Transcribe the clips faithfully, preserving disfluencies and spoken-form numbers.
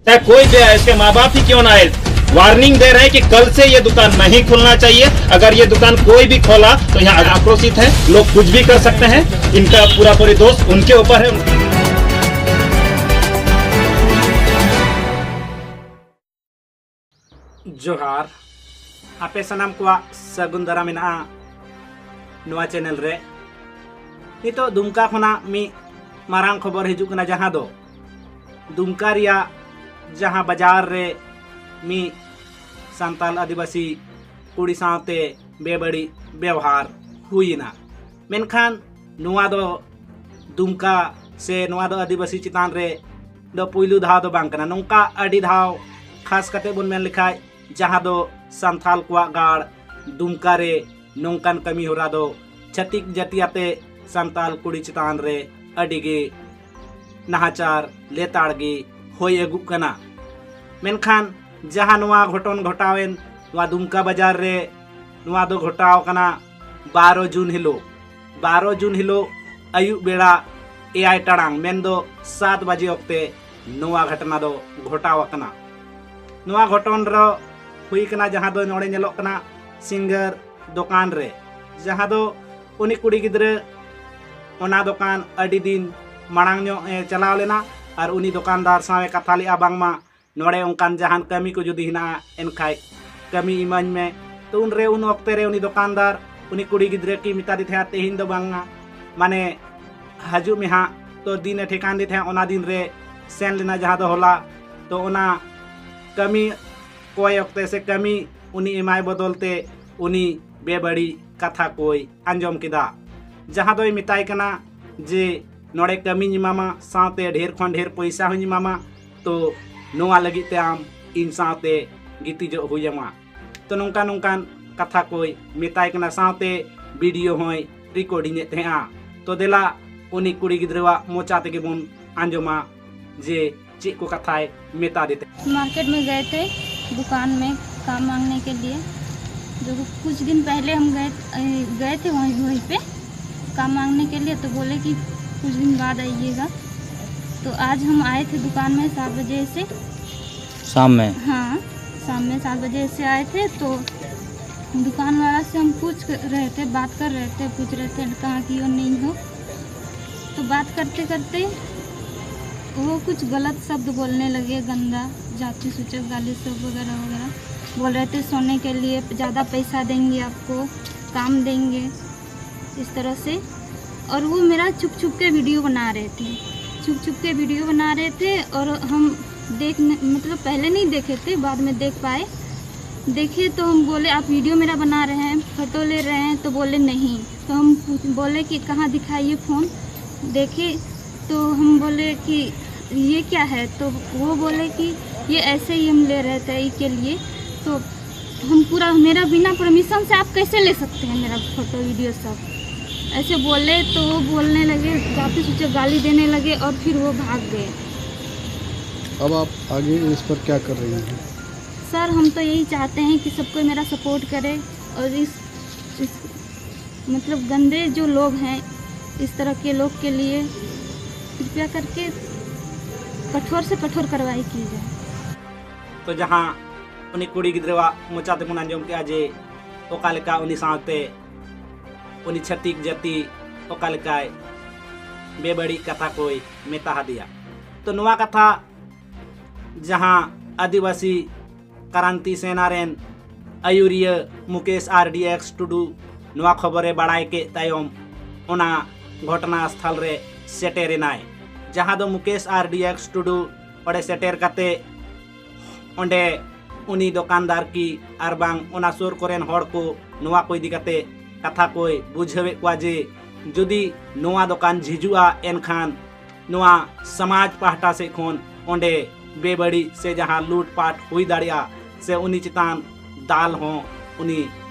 चाहे कोई भी आए, इसके माँ बाप ही क्यों ना आए, वार्निंग दे रहे हैं कि कल से ये दुकान नहीं खोलना चाहिए। अगर ये दुकान कोई भी खोला तो यहाँ आक्रोशित है, लोग कुछ भी कर सकते हैं। इनका पूरा पूरी दोष उनके ऊपर है। ᱡᱚᱦᱟᱨ᱾ ᱟᱯᱮ ᱥᱟᱱᱟᱢ ᱠᱚᱣᱟᱜ ᱥᱟᱹᱜᱩᱱ ᱫᱟᱨᱟᱢ ᱢᱮᱱᱟᱜᱼᱟ ᱱᱚᱣᱟ ᱪᱮᱱᱮᱞ ᱨᱮ᱾ ᱱᱤᱛᱚᱜ ᱫᱩᱢᱠᱟ ᱠᱷᱚᱱᱟᱜ ᱢᱤᱫ ᱢᱟᱨᱟᱝ ᱠᱷᱚᱵᱚᱨ ᱦᱤᱡᱩᱜ ᱠᱟᱱᱟ, ᱡᱟᱦᱟᱸ ᱫᱚ ᱫᱩᱢᱠᱟ ᱨᱮᱭᱟᱜ ᱡᱟᱦᱟᱸ ᱵᱟᱡᱟᱨ ᱨᱮ ᱢᱤᱫ ᱥᱟᱱᱛᱟᱞ ᱟᱹᱫᱤᱵᱟᱹᱥᱤ ᱠᱩᱲᱤ ᱥᱟᱶᱛᱮ ᱵᱮᱵᱟᱹᱲᱤᱡ ᱵᱮᱣᱦᱟᱨ ᱦᱩᱭᱮᱱᱟ᱾ ᱢᱮᱱᱠᱷᱟᱱ ᱱᱚᱣᱟ ᱫᱚ ᱫᱩᱢᱠᱟ ᱥᱮ ᱱᱚᱣᱟ ᱫᱚ ᱟᱹᱫᱤᱵᱟᱹᱥᱤ ᱪᱮᱛᱟᱱ ᱨᱮ ᱫᱚ ᱯᱩᱭᱞᱩ ᱫᱷᱟᱣ ᱫᱚ ᱵᱟᱝ ᱠᱟᱱᱟ᱾ ᱱᱚᱝᱠᱟ ᱟᱹᱰᱤ ᱫᱷᱟᱣ, ᱠᱷᱟᱥ ᱠᱟᱛᱮ ᱵᱚᱱ ᱢᱮᱱ ᱞᱮᱠᱷᱟᱡ, ᱡᱟᱦᱟᱸ ᱫᱚ ᱥᱟᱱᱛᱷᱟᱞ ᱠᱚᱣᱟᱜ ᱜᱟᱲ ᱫᱩᱢᱠᱟ ᱨᱮ ᱱᱚᱝᱠᱟᱱ ᱠᱟᱹᱢᱤ ᱦᱚᱨᱟ ᱫᱚ ᱪᱷᱟᱹᱛᱤᱠ ᱡᱟᱹᱛᱤ ᱟᱛᱮ ᱥᱟᱱᱛᱟᱞ ᱠᱩᱲᱤ ᱪᱮᱛᱟᱱ ᱨᱮ ᱟᱹᱰᱤ ᱜᱮ ᱱᱟᱦᱟᱪᱟᱨ ᱞᱮᱛᱟᱲ ᱜᱮ ᱦᱩᱭ ᱟᱹᱜᱩᱜ ᱠᱟᱱᱟ᱾ ᱢᱮᱱᱠᱷᱟᱱ ᱡᱟᱦᱟᱸ ᱱᱚᱣᱟ ᱜᱷᱚᱴᱚᱱ ᱜᱷᱚᱴᱟᱣᱮᱱ, ᱱᱚᱣᱟ ᱫᱩᱢᱠᱟ ᱵᱟᱡᱟᱨ ᱨᱮ ᱱᱚᱣᱟ ᱫᱚ ᱜᱷᱚᱴᱟᱣ ᱠᱟᱱᱟ ᱵᱟᱨᱚ ᱡᱩᱱ ᱦᱤᱞᱳᱜ᱾ ᱵᱟᱨᱚ ᱡᱩᱱ ᱦᱤᱞᱳᱜ ᱟᱹᱭᱩᱵ ᱵᱮᱲᱟ ᱮᱭᱟᱭ ᱴᱟᱲᱟᱝ, ᱢᱮᱱᱫᱚ ᱥᱟᱛ ᱵᱟᱡᱮ ᱚᱠᱛᱮ ᱱᱚᱣᱟ ᱜᱷᱚᱴᱚᱱᱟ ᱫᱚ ᱜᱷᱚᱴᱟᱣ ᱟᱠᱟᱱᱟ᱾ ᱱᱚᱣᱟ ᱜᱷᱚᱴᱚᱱ ᱨᱮ ᱦᱩᱭ ᱠᱟᱱᱟ ᱡᱟᱦᱟᱸ ᱫᱚ ᱱᱚᱰᱮ ᱧᱮᱞᱚᱜ ᱠᱟᱱᱟ ᱥᱤᱝᱜᱟᱨ ᱫᱚᱠᱟᱱ ᱨᱮ, ᱡᱟᱦᱟᱸ ᱫᱚ ᱩᱱᱤ ᱠᱩᱲᱤ ᱜᱤᱫᱽᱨᱟᱹ ᱚᱱᱟ ᱫᱚᱠᱟᱱ ᱟᱹᱰᱤ ᱫᱤᱱ ᱢᱟᱲᱟᱝ ᱧᱚᱜ ᱮ ᱪᱟᱞᱟᱣ ᱞᱮᱱᱟ ᱟᱨ ᱩᱱᱤ ᱫᱚᱠᱟᱱᱫᱟᱨ ᱥᱟᱶ ᱮ ᱠᱟᱛᱷᱟ ᱞᱮᱜᱼᱟ, ᱵᱟᱝᱢᱟ ᱱᱚᱰᱮ ᱚᱱᱠᱟᱱ ᱡᱟᱦᱟᱱ ᱠᱟᱹᱢᱤ ᱠᱚ ᱡᱩᱫᱤ ᱦᱮᱱᱟᱜᱼᱟ, ᱮᱱᱠᱷᱟᱡ ᱠᱟᱹᱢᱤ ᱤᱢᱟᱹᱧ ᱢᱮ᱾ ᱛᱚ ᱩᱱᱨᱮ, ᱩᱱ ᱚᱠᱛᱮ ᱨᱮ ᱩᱱᱤ ᱫᱚᱠᱟᱱᱫᱟᱨ ᱩᱱᱤ ᱠᱩᱲᱤ ᱜᱤᱫᱽᱨᱟᱹ ᱠᱤ ᱢᱮᱛᱟ ᱫᱮ ᱛᱟᱦᱮᱸᱫ, ᱛᱮᱦᱮᱧ ᱫᱚ ᱵᱟᱝᱟ, ᱢᱟᱱᱮ ᱦᱤᱡᱩᱜ ᱢᱮ ᱦᱟᱸᱜ᱾ ᱛᱚ ᱫᱤᱱ ᱮ ᱴᱷᱮᱠᱟᱱ ᱫᱮ ᱛᱟᱦᱮᱸᱫ, ᱚᱱᱟ ᱫᱤᱱ ᱨᱮ ᱥᱮᱱ ᱞᱮᱱᱟ, ᱡᱟᱦᱟᱸ ᱫᱚ ᱦᱚᱞᱟ᱾ ᱛᱚ ᱚᱱᱟ ᱠᱟᱹᱢᱤ ᱠᱚᱭ ᱚᱠᱛᱮ ᱥᱮ ᱠᱟᱹᱢᱤ ᱩᱱᱤ ᱮᱢᱟᱭ ᱵᱚᱫᱚᱞ ᱛᱮ ᱩᱱᱤ ᱵᱮᱵᱟᱹᱲᱤᱡ ᱠᱟᱛᱷᱟ ᱠᱚᱭ ᱟᱸᱡᱚᱢ ᱠᱮᱫᱟ, ᱡᱟᱦᱟᱸ ᱫᱚᱭ ᱢᱮᱛᱟᱭ ᱠᱟᱱᱟ ᱡᱮ, "ᱱᱚᱰᱮ ᱠᱟᱹᱢᱤᱧ ᱮᱢᱟᱢᱟ, ᱥᱟᱶᱛᱮ ᱰᱷᱮᱨ ᱠᱷᱚᱱ ᱰᱷᱮᱨ ᱯᱚᱭᱥᱟ ᱦᱚᱸᱧ ᱮᱢᱟᱢᱟ, ᱛᱚ ᱱᱚᱣᱟ ᱞᱟᱹᱜᱤᱫ ᱛᱮ ᱟᱢ ᱤᱧ ᱥᱟᱶᱛᱮ ᱜᱤᱛᱤᱡᱚᱜ ᱦᱩᱭ ᱟᱢᱟ᱾" ᱛᱚ ᱱᱚᱝᱠᱟ ᱱᱚᱝᱠᱟᱱ ᱠᱟᱛᱷᱟ ᱠᱚᱭ ᱢᱮᱛᱟᱭ ᱠᱟᱱᱟ, ᱥᱟᱶᱛᱮ ᱵᱷᱤᱰᱤᱭᱳ ᱦᱚᱸᱭ ᱨᱮᱠᱚᱨᱰᱤᱝ ᱮᱫ ᱛᱟᱦᱮᱸᱜᱼᱟ᱾ ᱛᱚ ᱫᱮᱞᱟ, ᱩᱱᱤ ᱠᱩᱲᱤ ᱜᱤᱫᱽᱨᱟᱹᱣᱟᱜ ᱢᱚᱪᱟ ᱛᱮᱜᱮ ᱵᱚᱱ ᱟᱸᱡᱚᱢᱟ ᱡᱮ ᱪᱮᱫ ᱠᱚ ᱠᱟᱛᱷᱟᱭ ᱢᱮᱛᱟ ᱫᱮ ᱛᱟᱦᱮᱸᱫ᱾ मार्केट में गए थे दुकान में काम मांगने के लिए। जो कुछ दिन पहले हम गए, गए थे वहीं, वहीं पे काम मांगने के लिए, तो बोले कि कुछ दिन बाद आइएगा। तो आज हम आए थे दुकान में सात बजे से, शाम में? हाँ, शाम में सात बजे से आए थे। तो दुकान वाला से हम पूछ कर रहे थे, बात कर रहे थे, पूछ रहे थे कहाँ की हो, नहीं हो। तो बात करते करते वो कुछ गलत शब्द बोलने लगे, गंदा, जाति सूचक गाली सब वगैरह वगैरह बोल रहे थे। सोने के लिए ज़्यादा पैसा देंगे आपको, काम देंगे, इस तरह से। और वो मेरा छुप छुप के वीडियो बना रहे थे, छुप छुप के वीडियो बना रहे थे। और हम देख, मतलब, पहले नहीं देखे थे, बाद में देख पाए। देखे तो हम बोले, "आप वीडियो मेरा बना रहे हैं, फ़ोटो ले रहे हैं?" तो बोले, "नहीं।" तो हम पूछ- बोले कि, "कहाँ दिखाइए फ़ोन।" देखे तो हम बोले कि, "ये क्या है?" तो वो बोले कि, "ये ऐसे ही हम ले रहे थे के लिए।" तो हम पूरा, "मेरा बिना परमिशन से आप कैसे ले सकते हैं मेरा फ़ोटो वीडियो सब?" ऐसे बोले तो वो बोलने लगे, जाति सूचक गाली देने लगे और फिर वो भाग गए। अब आप आगे इस पर क्या कर रही हैं? सर, हम तो यही चाहते हैं कि सबको मेरा सपोर्ट करे और इस, इस मतलब गंदे जो लोग हैं, इस तरह के लोग के लिए कृपया करके कठोर से कठोर कार्रवाई की जाए। ᱛᱚ ᱡᱟᱦᱟᱸ ᱩᱱᱤ ᱠᱩᱲᱤ ᱜᱤᱫᱽᱨᱟᱹᱣᱟᱜ ᱢᱚᱪᱟ ᱛᱮᱵᱚᱱ ᱟᱸᱡᱚᱢ ᱠᱮᱜᱼᱟ ᱡᱮ ᱚᱠᱟ ᱞᱮᱠᱟ ᱩᱱᱤ ᱥᱟᱶᱛᱮ ᱩᱱᱤ ᱪᱷᱟᱹᱛᱤᱠ ᱡᱟᱹᱛᱤ ᱚᱠᱟ ᱞᱮᱠᱟᱭ ᱵᱮᱵᱟᱹᱲᱤᱡ ᱠᱟᱛᱷᱟ ᱠᱚᱭ ᱢᱮᱛᱟ ᱦᱟᱫᱮᱭᱟ᱾ ᱛᱚ ᱱᱚᱣᱟ ᱠᱟᱛᱷᱟ ᱡᱟᱦᱟᱸ ᱟᱹᱫᱤᱵᱟᱹᱥᱤ ᱠᱨᱟᱱᱛᱤ ᱥᱮᱱᱟ ᱨᱮᱱ ᱟᱹᱭᱩᱨᱤᱭᱟᱹ ᱢᱩᱠᱮᱥ ᱟᱨ ᱰᱤ ᱮᱠᱥ ᱴᱩᱰᱩ ᱱᱚᱣᱟ ᱠᱷᱚᱵᱚᱨᱮ ᱵᱟᱲᱟᱭ ᱠᱮᱫ ᱛᱟᱭᱚᱢ ᱚᱱᱟ ᱜᱷᱚᱴᱚᱱᱟ ᱥᱛᱷᱚᱞ ᱨᱮ ᱥᱮᱴᱮᱨ ᱮᱱᱟᱭ, ᱡᱟᱦᱟᱸ ᱫᱚ ᱢᱩᱠᱮᱥ ᱟᱨ ᱰᱤ ᱮᱠᱥ ᱴᱩᱰᱩ ᱚᱸᱰᱮ ᱥᱮᱴᱮᱨ ᱠᱟᱛᱮ ᱚᱸᱰᱮ ᱩᱱᱤ ᱫᱚᱠᱟᱱᱫᱟᱨ ᱠᱤ ᱟᱨ ᱵᱟᱝ ᱚᱱᱟ ᱥᱩᱨ ᱠᱚᱨᱮᱱ ᱦᱚᱲ ᱠᱚ ᱱᱚᱣᱟ ᱠᱚ ᱤᱫᱤ ᱠᱟᱛᱮ ᱠᱟᱛᱷᱟ ᱠᱚᱭ ᱵᱩᱡᱷᱟᱹᱣᱮᱫ ᱠᱚᱣᱟ ᱡᱮ ᱡᱩᱫᱤ ᱱᱚᱣᱟ ᱫᱚᱠᱟᱱ ᱡᱷᱤᱡᱩᱜᱼᱟ, ᱮᱱᱠᱷᱟᱱ ᱱᱚᱣᱟ ᱥᱚᱢᱟᱡᱽ ᱯᱟᱦᱴᱟ ᱥᱮᱫ ᱠᱷᱚᱱ ᱚᱸᱰᱮ ᱵᱮᱵᱟᱹᱲᱤᱡ ᱥᱮ ᱡᱟᱦᱟᱸ ᱞᱩᱴᱯᱟᱴ ᱦᱩᱭ ᱫᱟᱲᱮᱭᱟᱜᱼᱟ ᱥᱮ ᱩᱱᱤ ᱪᱮᱛᱟᱱ ᱫᱟᱞ ᱦᱚᱸ ᱩᱱᱤ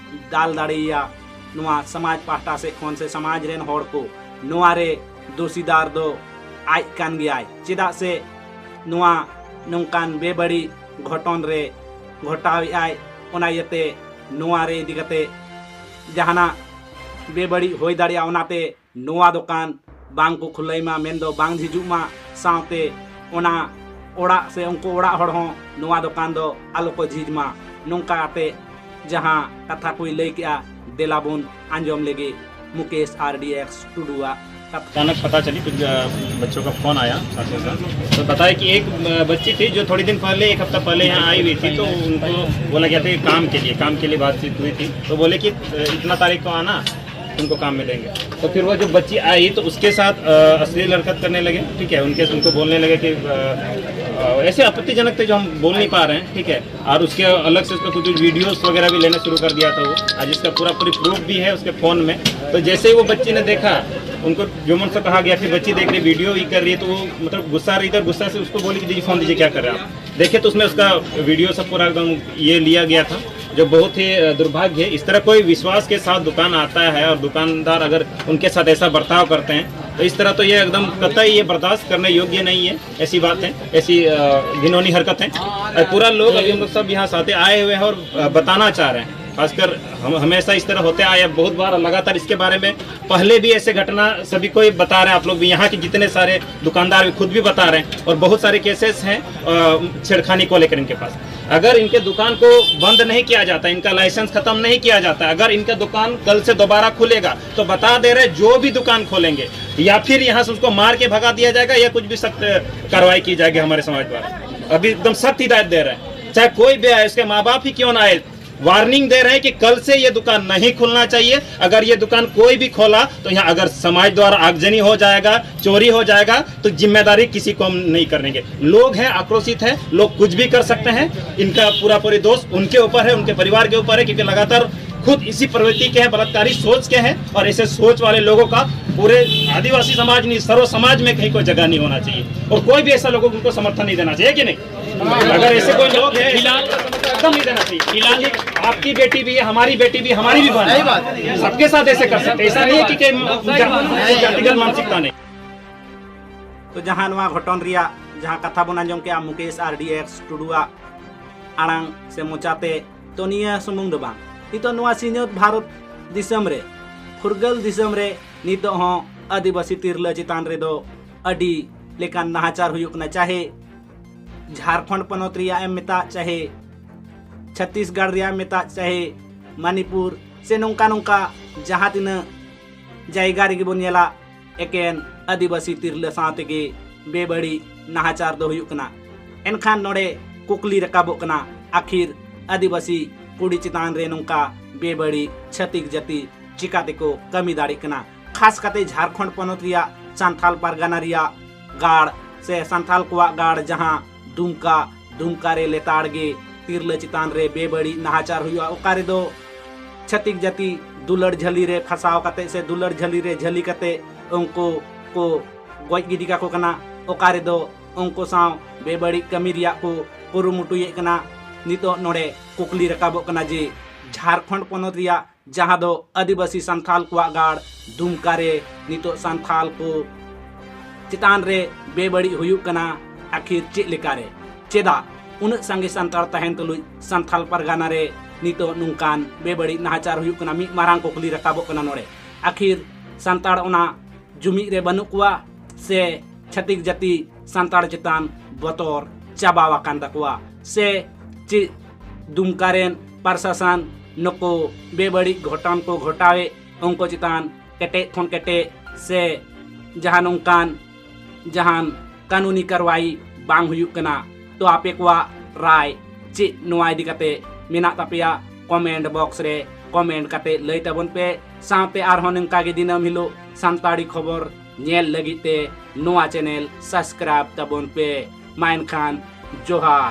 ᱫᱟᱞ ᱫᱟᱲᱮᱭᱟᱭᱟ᱾ ᱱᱚᱣᱟ ᱥᱚᱢᱟᱡᱽ ᱯᱟᱦᱴᱟ ᱥᱮᱫ ᱠᱷᱚᱱ ᱥᱮ ᱥᱚᱢᱟᱡᱽ ᱨᱮᱱ ᱦᱚᱲ ᱠᱚ ᱱᱚᱣᱟ ᱨᱮ ᱫᱳᱥᱤᱫᱟᱨ ᱫᱚ ᱟᱡ ᱠᱟᱱ ᱜᱮᱭᱟᱭ, ᱪᱮᱫᱟᱜ ᱥᱮ ᱱᱚᱣᱟ ᱱᱚᱝᱠᱟᱱ ᱵᱮᱵᱟᱹᱲᱤᱡ ᱜᱷᱚᱴᱚᱱ ᱨᱮ ᱜᱷᱚᱴᱟᱣᱮᱫ ᱟᱭ᱾ ᱚᱱᱟ ᱤᱭᱟᱹᱛᱮ ᱱᱚᱣᱟ ᱨᱮ ᱤᱫᱤ ᱠᱟᱛᱮ ᱡᱟᱦᱟᱱᱟᱜ ᱵᱮᱵᱟᱹᱲᱤᱡ ᱦᱩᱭ ᱫᱟᱲᱮᱭᱟᱜᱼᱟ, ᱚᱱᱟᱛᱮ ᱱᱚᱣᱟ ᱫᱚᱠᱟᱱ ᱵᱟᱝ ᱠᱚ ᱠᱷᱩᱞᱟᱹᱭ ᱢᱟ, ᱢᱮᱱᱫᱚ ᱵᱟᱝ ᱡᱷᱤᱡᱩᱜ ᱢᱟ᱾ ᱥᱟᱶᱛᱮ ᱚᱱᱟ ᱚᱲᱟᱜ ᱥᱮ ᱩᱱᱠᱩ ᱚᱲᱟᱜ ᱦᱚᱲ ᱦᱚᱸ ᱱᱚᱣᱟ ᱫᱚᱠᱟᱱ ᱫᱚ ᱟᱞᱚ ᱠᱚ ᱡᱷᱤᱡᱽ ᱢᱟ᱾ ᱱᱚᱝᱠᱟ ᱠᱟᱛᱮ ᱡᱟᱦᱟᱸ ᱠᱟᱛᱷᱟ ᱠᱚᱭ ᱞᱟᱹᱭ ᱠᱮᱜᱼᱟ, ᱫᱮᱞᱟ ᱵᱚᱱ ᱟᱸᱡᱚᱢ ᱞᱮᱜᱮ ᱢᱩᱠᱮᱥ ᱟᱨ ᱰᱤ ᱮᱠᱥ ᱴᱩᱰᱩᱣᱟᱜ कथानक पता चली, कुछ बच्चों का फोन आया साथियों का। तो बताया कि एक बच्ची थी जो थोड़ी दिन पहले, एक हफ्ता पहले यहाँ आई हुई थी, तो उनको बोला गया था कि काम के लिए, काम के लिए बातचीत हुई थी। तो बोले कि इतना तारीख को आना, तुमको काम मिलेंगे। तो फिर वो जो बच्ची आई तो उसके साथ अश्लील हरकत करने लगे। ठीक है, उनके उनको बोलने लगे कि ऐसे आपत्तिजनक थे जो हम बोल नहीं पा रहे हैं। ठीक है, और उसके अलग से उसका कुछ वीडियोस वगैरह भी लेना शुरू कर दिया था वो। आज इसका पूरा पूरी प्रूफ भी है उसके फोन में। तो जैसे ही वो बच्ची ने देखा, उनको जो मन से कहा गया कि बच्ची देख रही, वीडियो ही कर रही है, तो वो मतलब गुस्सा रही थी, गुस्सा से उसको बोली कि दीजिए फोन दीजिए, क्या कर रहे हैं आप। देखे तो उसमें उसका वीडियो सब पूरा एकदम ये लिया गया था, जो बहुत ही दुर्भाग्य है। इस तरह कोई विश्वास के साथ दुकान आता है और दुकानदार अगर उनके साथ ऐसा बर्ताव करते हैं तो इस तरह तो ये एकदम कतई ये बर्दाश्त करने योग्य नहीं है। ऐसी बात है, ऐसी घिनौनी हरकत है। पूरा लोग अभी हम लोग सब यहाँ साथ आए हुए हैं और बताना चाह रहे हैं। खासकर हम हमेशा इस तरह होते आए हैं, बहुत बार लगातार इसके बारे में पहले भी ऐसे घटना सभी को बता रहे हैं, आप लोग भी यहाँ के जितने सारे दुकानदार भी खुद भी बता रहे हैं और बहुत सारे केसेस हैं छेड़खानी को लेकर इनके पास। अगर इनके दुकान को बंद नहीं किया जाता, इनका लाइसेंस खत्म नहीं किया जाता, अगर इनका दुकान कल से दोबारा खुलेगा तो बता दे रहे, जो भी दुकान खोलेंगे या फिर यहाँ से उसको मार के भगा दिया जाएगा या कुछ भी सख्त कार्रवाई की जाएगी हमारे समाज द्वारा। अभी एकदम सख्त हिदायत दे रहे हैं, चाहे कोई भी आए, उसके माँ बाप ही क्यों ना आए, वार्निंग दे रहे हैं कि कल से ये दुकान नहीं खुलना चाहिए। अगर ये दुकान कोई भी खोला तो यहाँ अगर समाज द्वारा आगजनी हो जाएगा, चोरी हो जाएगा, तो जिम्मेदारी किसी को हम नहीं करनेंगे। लोग हैं, आक्रोशित हैं, लोग कुछ भी कर सकते हैं। इनका पूरा पूरी दोष उनके ऊपर है, उनके परिवार के ऊपर है, क्योंकि लगातार खुद इसी प्रवृत्ति के हैं, बलात्कारी सोच के हैं। और ऐसे सोच वाले लोगों का पूरे आदिवासी समाज नहीं, सर्व समाज में कहीं कोई जगह नहीं होना चाहिए और कोई भी ऐसा लोगों को उनको समर्थन नहीं देना चाहिए कि नहीं? अगर ऐसे कोई लोग हैं, फिलहाल एकदम नहीं देना चाहिए। फिलहाल आपकी बेटी भी है, हमारी बेटी भी, हमारी भी बहन है। सबके साथ ऐसे कर सकते हैं। ऐसा नहीं है कि, कि जा- जातिगत मानसिकता नहीं। तो ᱡᱟᱦᱟᱸ ᱱᱚᱣᱟ ᱜᱷᱚᱴᱚᱱ ᱨᱮᱭᱟᱜ ᱡᱟᱦᱟᱸ ᱠᱟᱛᱷᱟ ᱵᱚᱱ ᱟᱸᱡᱚᱢ ᱠᱮᱜᱼᱟ ᱢᱩᱠᱮᱥ ᱟᱨ ᱰᱤ ᱮᱠᱥ ᱴᱩᱰᱩᱣᱟᱜ ᱟᱲᱟᱝ ᱥᱮ ᱢᱚᱪᱟᱛᱮ, ᱛᱚ ᱱᱤᱭᱟᱹ ᱥᱩᱢᱩᱝ ᱫᱚ ᱵᱟᱝ, ᱱᱤᱛᱚᱜ ᱱᱚᱣᱟ ᱥᱤᱧᱚᱛ ᱵᱷᱟᱨᱚᱛ ᱫᱤᱥᱚᱢ ᱨᱮ, ᱯᱷᱩᱨᱜᱟᱹᱞ ᱫᱤᱥᱚᱢ ᱨᱮ ᱱᱤᱛᱚᱜ ᱦᱚᱸ ᱟᱹᱫᱤᱵᱟᱹᱥᱤ ᱛᱤᱨᱞᱟᱹ ᱪᱮᱛᱟᱱ ᱨᱮᱫᱚ ᱟᱹᱰᱤ ᱞᱮᱠᱟᱱ ᱱᱟᱦᱟᱪᱟᱨ ᱦᱩᱭᱩᱜ ᱠᱟᱱᱟ᱾ ᱪᱟᱦᱮ ᱡᱷᱟᱲᱠᱷᱚᱸᱰ ᱯᱚᱱᱚᱛ ᱨᱮᱭᱟᱜ ᱮᱢ ᱢᱮᱛᱟᱜ ᱪᱟᱦᱮ, ᱪᱷᱚᱛᱤᱥᱜᱚᱲ ᱨᱮᱭᱟᱜ ᱮᱢ ᱢᱮᱛᱟᱜ ᱪᱟᱦᱮ, ᱢᱟᱱᱤᱯᱩᱨ ᱥᱮ ᱱᱚᱝᱠᱟ ᱱᱚᱝᱠᱟ ᱡᱟᱦᱟᱸ ᱛᱤᱱᱟᱹᱜ ᱡᱟᱭᱜᱟ ᱨᱮᱜᱮ ᱵᱚᱱ ᱧᱮᱞᱟ, ᱮᱠᱮᱱ ᱟᱹᱫᱤᱵᱟᱹᱥᱤ ᱛᱤᱨᱞᱟᱹ ᱥᱟᱶ ᱛᱮᱜᱮ ᱵᱮᱵᱟᱹᱲᱤᱡ ᱱᱟᱦᱟᱪᱟᱨ ᱫᱚ ᱦᱩᱭᱩᱜ ᱠᱟᱱᱟ᱾ ᱮᱱᱠᱷᱟᱱ ᱱᱚᱰᱮ ᱠᱩᱠᱞᱤ ᱨᱟᱠᱟᱵᱚᱜ ᱠᱟᱱᱟ, ᱟᱹᱠᱷᱤᱨ ᱟᱹᱫᱤᱵᱟᱹᱥᱤ ᱠᱩᱲᱤ ᱪᱮᱛᱟᱱ ᱨᱮ ᱱᱚᱝᱠᱟ ᱵᱮᱵᱟᱹᱲᱤᱡ ᱪᱷᱟᱹᱛᱤᱠ ᱡᱟᱹᱛᱤ ᱪᱤᱠᱟ ᱛᱮᱠᱚ ᱠᱟᱹᱢᱤ ᱫᱟᱲᱮᱜ ᱠᱟᱱᱟ? ᱠᱷᱟᱥ ᱠᱟᱛᱮ ᱡᱷᱟᱲᱠᱷᱚᱸᱰ ᱯᱚᱱᱚᱛ ᱨᱮᱭᱟᱜ ᱥᱟᱱᱛᱷᱟᱞ ᱯᱟᱨᱜᱟᱱᱟ ᱨᱮᱭᱟᱜ ᱜᱟᱲ ᱥᱮ ᱥᱟᱱᱛᱷᱟᱞ ᱠᱚᱣᱟᱜ ᱜᱟᱲ, ᱡᱟᱦᱟᱸ ᱫᱩᱢᱠᱟ, ᱫᱩᱢᱠᱟ ᱨᱮ ᱞᱮᱛᱟᱲ ᱜᱮ ᱛᱤᱨᱞᱟᱹ ᱪᱮᱛᱟᱱ ᱨᱮ ᱵᱮᱵᱟᱹᱲᱤᱡ ᱱᱟᱦᱟᱪᱟᱨ ᱦᱩᱭᱩᱜᱼᱟ, ᱚᱠᱟ ᱨᱮᱫᱚ ᱪᱷᱟᱹᱛᱤᱠ ᱡᱟᱹᱛᱤ ᱫᱩᱞᱟᱹᱲ ᱡᱷᱟᱹᱞᱤ ᱨᱮ ᱯᱷᱟᱥᱟᱣ ᱠᱟᱛᱮ ᱥᱮ ᱫᱩᱞᱟᱹᱲ ᱡᱷᱟᱹᱞᱤ ᱨᱮ ᱡᱷᱟᱹᱞᱤ ᱠᱟᱛᱮ ᱩᱱᱠᱩ ᱠᱚ ᱜᱚᱡ ᱜᱤᱰᱤ ᱠᱟᱠᱚ ᱠᱟᱱᱟ, ᱚᱠᱟ ᱨᱮᱫᱚ ᱩᱱᱠᱩ ᱥᱟᱶ ᱵᱮᱵᱟᱹᱲᱤᱡ ᱠᱟᱹᱢᱤ ᱨᱮᱭᱟᱜ ᱠᱚ ᱠᱩᱨᱩᱢᱩᱴᱩᱭᱮᱫ ᱠᱟᱱᱟ᱾ ᱱᱤᱛᱚᱜ ᱱᱚᱰᱮ ᱠᱩᱠᱞᱤ ᱨᱟᱠᱟᱵᱚᱜ ᱠᱟᱱᱟ ᱡᱮ ᱡᱷᱟᱲᱠᱷᱚᱸᱰ ᱯᱚᱱᱚᱛ ᱨᱮᱭᱟᱜ ᱡᱟᱦᱟᱸ ᱫᱚ ᱟᱹᱫᱤᱵᱟᱹᱥᱤ ᱥᱟᱱᱛᱷᱟᱞ ᱠᱚᱣᱟᱜ ᱜᱟᱲ ᱫᱩᱢᱠᱟ ᱨᱮ ᱱᱤᱛᱚᱜ ᱥᱟᱱᱛᱷᱟᱞ ᱠᱚ ᱪᱮᱛᱟᱱ ᱨᱮ ᱵᱮᱵᱟᱹᱲᱤᱡ ᱦᱩᱭᱩᱜ ᱠᱟᱱᱟ, ᱟᱹᱠᱷᱤᱨ ᱪᱮᱫ ᱞᱮᱠᱟᱨᱮ? ᱪᱮᱫᱟᱜ ᱩᱱᱟᱹᱜ ᱥᱟᱸᱜᱮ ᱥᱟᱱᱛᱟᱲ ᱛᱟᱦᱮᱱ ᱛᱩᱞᱩᱡ ᱥᱟᱱᱛᱷᱟᱞ ᱯᱟᱨᱜᱟᱱᱟ ᱨᱮ ᱱᱤᱛᱚᱜ ᱱᱚᱝᱠᱟᱱ ᱵᱮᱵᱟᱹᱲᱤᱡ ᱱᱟᱦᱟᱪᱟᱨ ᱦᱩᱭᱩᱜ ᱠᱟᱱᱟ? ᱢᱤᱫ ᱢᱟᱨᱟᱝ ᱠᱩᱠᱞᱤ ᱨᱟᱠᱟᱵᱚᱜ ᱠᱟᱱᱟ ᱱᱚᱰᱮ᱾ ᱟᱹᱠᱷᱤᱨ ᱥᱟᱱᱛᱟᱲ ᱚᱱᱟ ᱡᱩᱢᱤᱫ ᱨᱮ ᱵᱟᱹᱱᱩᱜ ᱠᱚᱣᱟ ᱥᱮ ᱪᱷᱟᱹᱛᱤᱠ ᱡᱟᱹᱛᱤ ᱥᱟᱱᱛᱟᱲ ᱪᱮᱛᱟᱱ ᱵᱚᱛᱚᱨ ᱪᱟᱵᱟ ᱟᱠᱟᱱ ᱛᱟᱠᱚᱣᱟ ᱥᱮ ᱪᱮᱫ ᱫᱩᱢᱠᱟ ᱨᱮᱱ ᱯᱨᱚᱥᱟᱥᱚᱱ ᱱᱩᱠᱩ ᱵᱮᱵᱟᱹᱲᱤᱡ ᱜᱷᱚᱴᱚᱱ ᱠᱚ ᱜᱷᱚᱴᱟᱣᱮᱫ ᱩᱱᱠᱩ ᱪᱮᱛᱟᱱ ᱠᱮᱴᱮᱡ ᱠᱷᱚᱱ ᱠᱮᱴᱮᱡ ᱥᱮ ᱡᱟᱦᱟᱸ ᱱᱚᱝᱠᱟᱱ ᱡᱟᱦᱟᱱ ᱠᱟᱹᱱᱩᱱᱤ ᱠᱟᱨᱣᱟᱭ ᱵᱟᱝ ᱦᱩᱭᱩᱜ ᱠᱟᱱᱟ᱾ ᱛᱚ ᱟᱯᱮ ᱠᱚᱣᱟᱜ ᱨᱟᱭ ᱪᱮᱫ ᱱᱚᱣᱟ ᱤᱫᱤ ᱠᱟᱛᱮ ᱢᱮᱱᱟᱜ ᱛᱟᱯᱮᱭᱟ? ᱠᱚᱢᱮᱱᱴ ᱵᱚᱠᱥ ᱨᱮ ᱠᱚᱢᱮᱱᱴ ᱠᱟᱛᱮ ᱞᱟᱹᱭ ᱛᱟᱵᱚᱱ ᱯᱮ᱾ ᱥᱟᱶᱛᱮ ᱟᱨᱦᱚᱸ ᱱᱚᱝᱠᱟ ᱜᱮ ᱫᱤᱱᱟᱹᱢ ᱦᱤᱞᱳᱜ ᱥᱟᱱᱛᱟᱲᱤ ᱠᱷᱚᱵᱚᱨ ᱧᱮᱞ ᱞᱟᱹᱜᱤᱫ ᱛᱮ ᱱᱚᱣᱟ ᱪᱮᱱᱮᱞ ᱥᱟᱵᱥᱠᱨᱟᱭᱤᱵ ᱛᱟᱵᱚᱱ ᱯᱮ᱾ ᱢᱟ ᱮᱱᱠᱷᱟᱱ ᱡᱚᱦᱟᱨ᱾